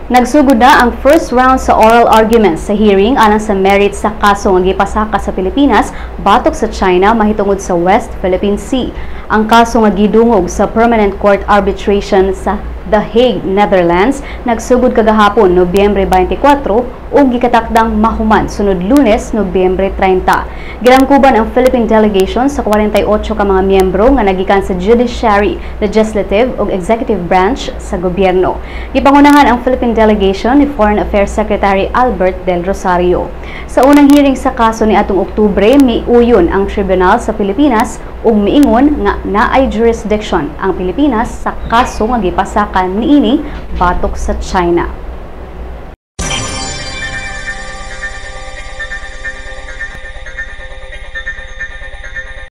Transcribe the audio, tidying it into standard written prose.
Nagsugod na ang first round sa oral arguments sa hearing alang sa merits sa kaso nga gipasaka sa Pilipinas batok sa China mahitungod sa West Philippine Sea. Ang kaso nga gidungog sa Permanent Court Arbitration sa The Hague, Netherlands, nagsugod kagahapon, Nobyembre 24, ug gikatakdang mahuman sunod Lunes, Nobyembre 30. Gilangkuban ang Philippine delegation sa 48 ka mga miyembro nga nagikan sa judiciary, legislative ug executive branch sa gobyerno. Gipangunahan ang Philippine delegation ni Foreign Affairs Secretary Albert Del Rosario. Sa unang hearing sa kaso ni atong Oktubre, miuyon ang tribunal sa Pilipinas ug miingon nga naay jurisdiction ang Pilipinas sa kaso nga gipasakan niini batok sa China.